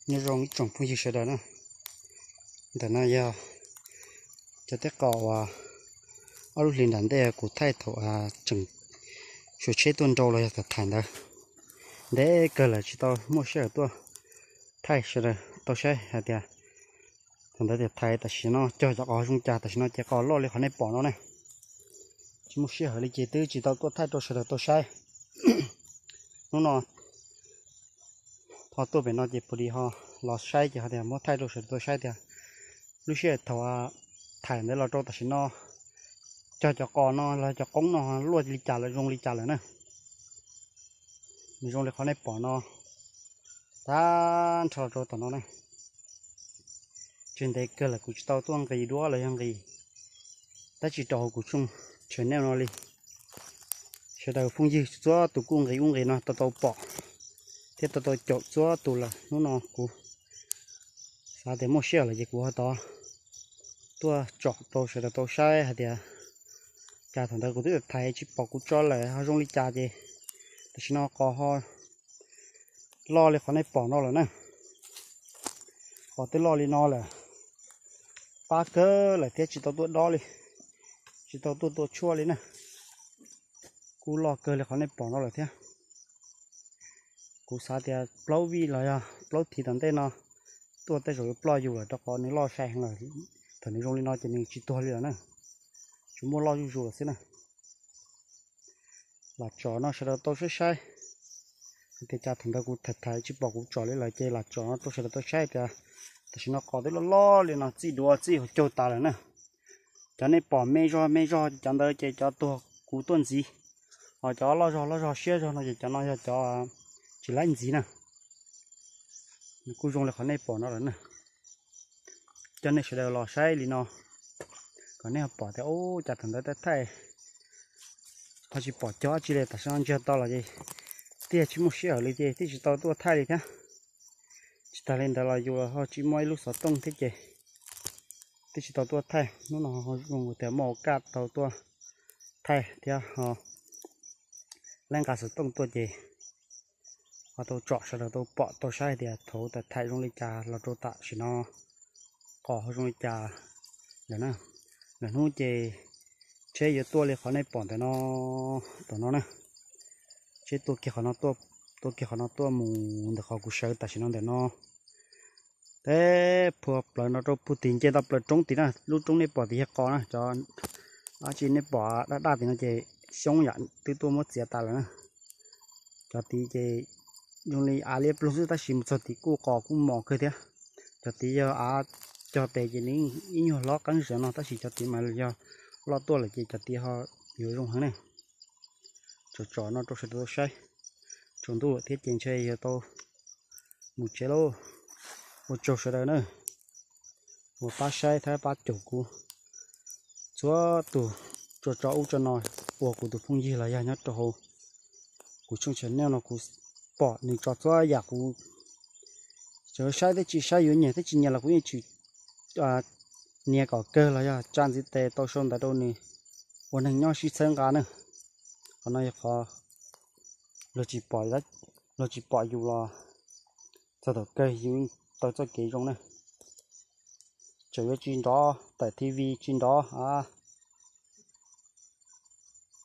Nyob zoo ib tsoom phooj ywg sawv daws na, ntawm no yog cov teb qos uas ob lub hlis nram ntej kuv thaij thaum tseem xyuas tsheb tuaj nrau los yog tham tham ntawd. Ntev kawg lawm tsis tau muaj sij hawm tuaj thaij sawv daws tau saib hais tias thaum ntawd tias thaiv tam sim no cog cov qos zoo cas, tam sim no ces qos loj li qhov nej pom no ne. Tsis muaj sij hawm li ces twb tsis tau tuaj thaij rau sawv daws tau saib. Hnub no ho tuaj pem no ces pus dis ho los saib ces ho tias muab thaij rau sawv daws tau saib tias lub sij hawm thaum thaiv ntawd los rau tam sim no cog cov qos no los cov qoob no luaj li cas lawm, zoo li cas lawm na. Nws zoo li qhov nej pom no, tag nrho rau tom no na. Tsis ntev kawg lawm kuv tsis tau tuaj nqis duab los yog nqis dab tsi rau hauv kuv tshooj channel no li. Sawv daws phooj ywg txhua tus kuj nqis ub nqis no tau tau pom thiab tau tau caum txhua tus lawm. Hnub no kuv xav tias muaj sij hawm lawm ces kuv ho tov tuaj tsom rau sawv daws tau saib hais tias cas thaum ntawd kuv twb thaiv tsis pom kuv tso lawm ho zoo li cas ces tam sim no qos ho loj li qhov nej pom no lawm na. Qos twb loj li no lawm, pab kawg lawm thiab tsis tau tuaj dob li, tsis tau tuaj tua tshuaj li na. Kuj loj kawg li qhov nej pom no lawm thiab. Kuv xav tias plaub vij los yog plaub thiv tom ntej no tuaj tej zaum yuav ploj yus lawm rau qhov nws loj sai heev lawm. Thaum nws zoo li no ces nws tsis tuag li lawm na, tsuas muaj loj zuj zus lawm xwb na. Lam tsom no sawv daws tau saib saib hais tias cas thaum ntawd kuv thaiv thaiv tsis pom kuv tsom li lawm ces lam tsom no rau sawv daws tau saib tias tam sim no qos twb loj loj li no, txij duav txij hauv caug tas lawm na. Cov nej pom me zog me zog cov ntawd ces cov tuag kuv tuaj ntxiv, ho cov loj zog loj zog siab zog no ces cov no yog cov tsis laib ntxiv na. Nws kuj zoo li qhov nej pom no lawm na. Coj nej sawv daws los saib li no kom nej ho pom tias ub cas thaum ntawd thaij thaij ho tsis pom cog dab tsi li, tam sim no ntsiag to los ces twb tsis muaj sij hawm li ces twb tsis tau tuaj thaij li thiab. Tsis tas li ntawd los yus los ho tsis muaj ib lub xov tooj thiab ces twb tsis tau tuaj thaij. Hnub no zoo tias muaj ua kaj tau tuaj thaij thiab ho lab nqa xov tooj tuaj ces ho tau tsom sawv daws tau pom tau saib tias thaum thaum thaiv zoo li cas los rau tam sim no qos ho zoo li cas lawm na. Lwm hnub ces tsheb yuav tuaj li qhov nej pom ntawm no, tom no na. Tsheb tuaj kiag qhov no, tuaj kiag qhov no tuaj mus ntawm qhov kuv sawv tam sim no ntawm no. Teb phua plaws no rau puag tim nce tau plaws roob tim na, lub roob nej pom tim yog qos na, cov dab tsi nej pom daj daj tim no ces xyoob yam twb tuaj muab txiav tas lawm na. Cov tid ces zoo li av liab ploog xwb tab sis mus txog tid kuj qos kuj mos kawg thiab. Cov tid yog av cog tes ces nws ib nyuag hlob qeeb zog no tab sis cov tid mas yog loj tuaj lawm ces cov tid ho yuav zoo heev ne. Tsom tsom no rau sawv daws tau saib. Tsaus ntuj lawm thiab ces ntshe yuav tau mus tsev lauj. Ua tsaug sawv daws na uas pab saib thiab pab caum kuv txhua tus tso tso ub tso no ua kuv tus phooj ywg los yog nyob rau hauv kuv tshooj channel no kuv pom nws tso txhua yam kuv tseem saib thiab tsis saib, yuav nyiam thiab tsis nyiam los kuv yeej tsis nias kom kawg los yog tsa ntxiv tes tau sau ntawv rau nws ua neeg nyob sib txhawb nqa na. Qhov no yog qhov luag tsis pom, luag tsis pom yus los txog thaum kawg yus tau txoj kev zoo na. Tseem yuav tsis nrov tawm T V, tsis nrov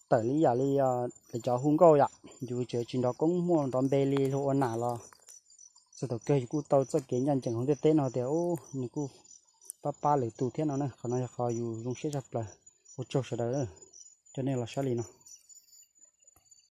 tawm li yam li lawv cov hu nkauj yom, yus tseem yuav tsis nrov koob muaj nrov npe li luag ua nam los txog thaum kawg yus kuj tau txoj kev ncaj ncees hauv ntiaj teb no tias nws kuj pab pab lwm tus thiab no na. Qhov no yog qhov yus zoo siab tshaj plaws. Ua tsaug sawv daws, coj nej los saib li no.